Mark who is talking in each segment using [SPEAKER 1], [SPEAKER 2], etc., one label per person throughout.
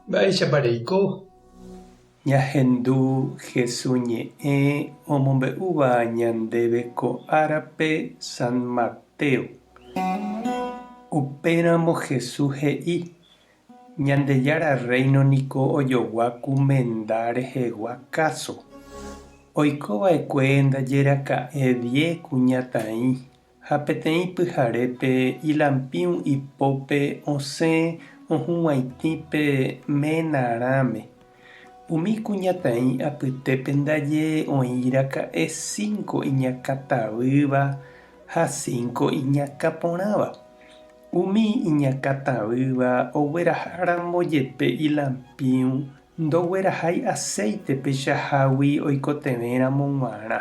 [SPEAKER 1] Mba'éichapa reiko?
[SPEAKER 2] Ñahendu Hesu ñe'ẽ omombe'úva ñandéve ko árape San Mateo. Upéramo Hesu he'i, Ñandejára Rréino niko ojogua ku menda rehegua káso. Oiko va'ekue ndaje raka'e die kuñataĩ Ha peteĩ pyharépe ilampĩu ipópe osẽ ohuguãitĩ pe menarãme. Umi kuñataĩ apytépe ndaje oĩ raka'e cinco iñakãtavýva ha cinco iñakãporãva. Umi iñakãtavýva ogueraha ramo jepe ilampĩu Ndoguerahái aséite peichahágui oikotevẽ ramo g̃uarã.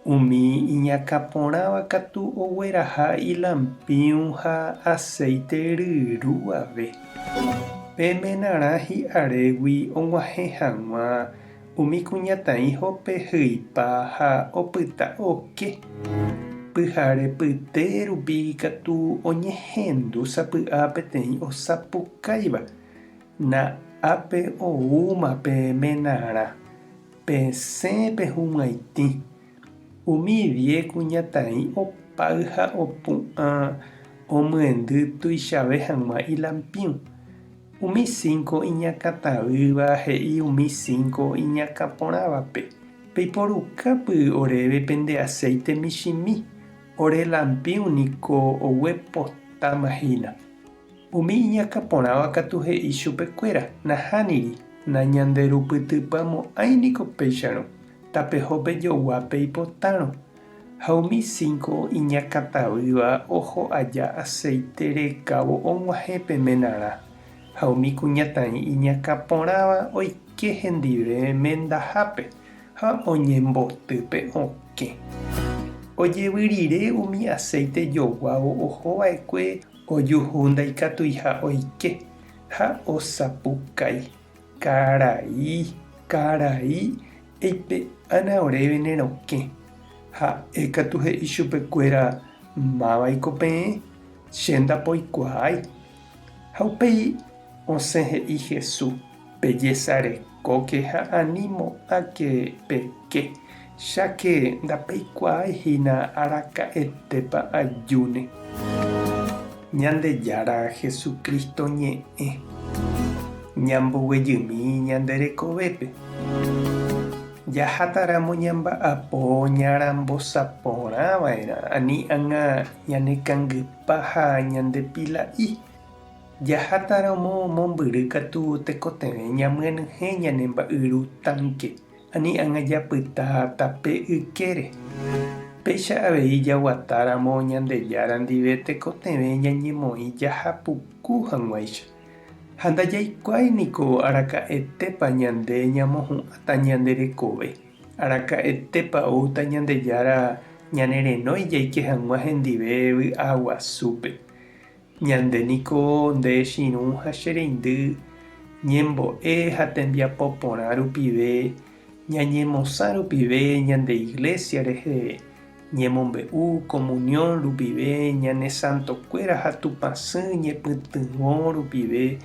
[SPEAKER 2] Umi iñakã porãva katu ogueraha ilampĩu ha aséite ryru ave. Pe menarã hi'arégui og̃uahẽ hag̃ua umi kuñataĩ hopehýipa ha opyta oke. Pyhare pyte rupi katu oñehendu sapy'a peteĩ osapukáiva. Na'ápe oúma pe menarã, pesẽ pehug̃uaitĩ. Umi die kuñataĩ opáy ha opu'ã omyendy tuichave hag̃ua ilampĩu. Umi cinco iñakãtavýva he'i umi cinco iñakãporãvape, Peiporukápy oréve pende aséite michĩmi, ore lampĩu niko oguepotáma hína. Umi iñakã porãva katu he'i chupekuéra, Nahániri, nañanderupytypamo'ãi niko péicharõ, tapeho pejogua peipotárõ. Ha umi cinco iñakãtavýva oho aja aséite rekávo og̃uahẽ pe menarã, ha umi kuñataĩ iñakã porãva oike hendive mendahápe ha oñemboty pe okẽ. Ojevy rire umi aséite joguávo oho va'ekue Ojuhu ndaikatuiha oike ha osapukái, Karai, karai, eipe'ána oréve ne rokẽ. Ha'e katu he'i chupekuéra, Mávaiko peẽ? Che ndapoikuaái. Ha upéi osẽ he'i Jesús, Pejesarekóke ha ani mo'ãke peke, cháke ndapeikuaái hína araka'etépa ajúne. Ñandejára Jesucristo ñe'ẽ ñamboguejymi ñande rekovépe. Jahátaramo ñamba'apo ñarambosa porã va'erã ani ág̃a ñanekangypa ha ñandepila'i. Jahátaramo mombyry katu tekotevẽ ñamyenyhẽ ñane mba'yru tánke, ani ág̃a japyta tape ykére. Péicha avei jaguatáramo Ñandejára ndive tekotevẽ ñañemoĩ jaha puku hag̃uáicha. Ha ndajaikuaái niko araka'etépa ñande ñamohu'ãta ñande rekove, araka'etépa oúta Ñandejára ñanerenói jaike hag̃ua hendive vy'aguasúpe. Ñande niko nde chirũ ha che reindy ñembo'e ha tembiapo porã rupive, ñañemosã rupive ñande Iglesia rehe, ñemombe'u, comunión rupive, ñane santokuéra ha Tupãsy ñepytyvõ rupive,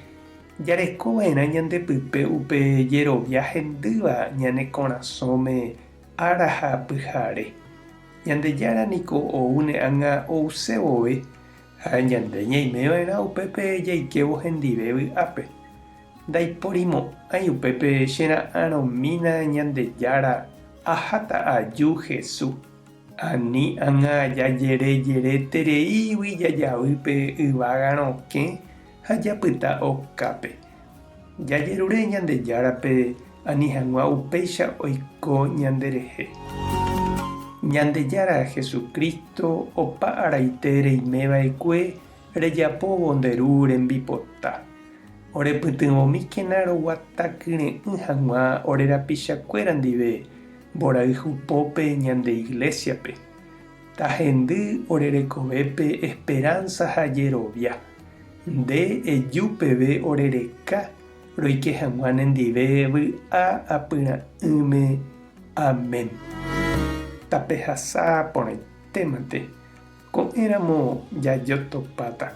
[SPEAKER 2] jareko va'erã ñande pype upe jerovia hendýva ñane korasõme ára ha pyhare. Ñandejára niko oúne ág̃a ouse vove Ha ñande ñaime va'erã upépe jaikévo hendive vy'ápe. Ndaiporimo'ãi upépe che ra'arõmína Ñandejára aháta aju Hesu. Ani ág̃a jajere jeretereígui jajavy pe yvága rokẽ ha japyta okápe. Jajerure Ñandejárape ani hag̃ua upéicha oiko ñanderehe. Ñandejára Jesucristo opa araite reime va'ekue rejapóvo nde Ru rembipota. Orepytyvõmíkena roguata kyre'ỹ hag̃ua ore rapichakuéra ndive mborayhupópe ñande Iglésiape. Tahendy ore rekovépe esperánsa ha jerovia. Nde eju peve ore reka roike hag̃ua nendive vy'a apyra'ỹme. Amén. Tapehasa porãitémante, ko'ẽramo jajotopáta.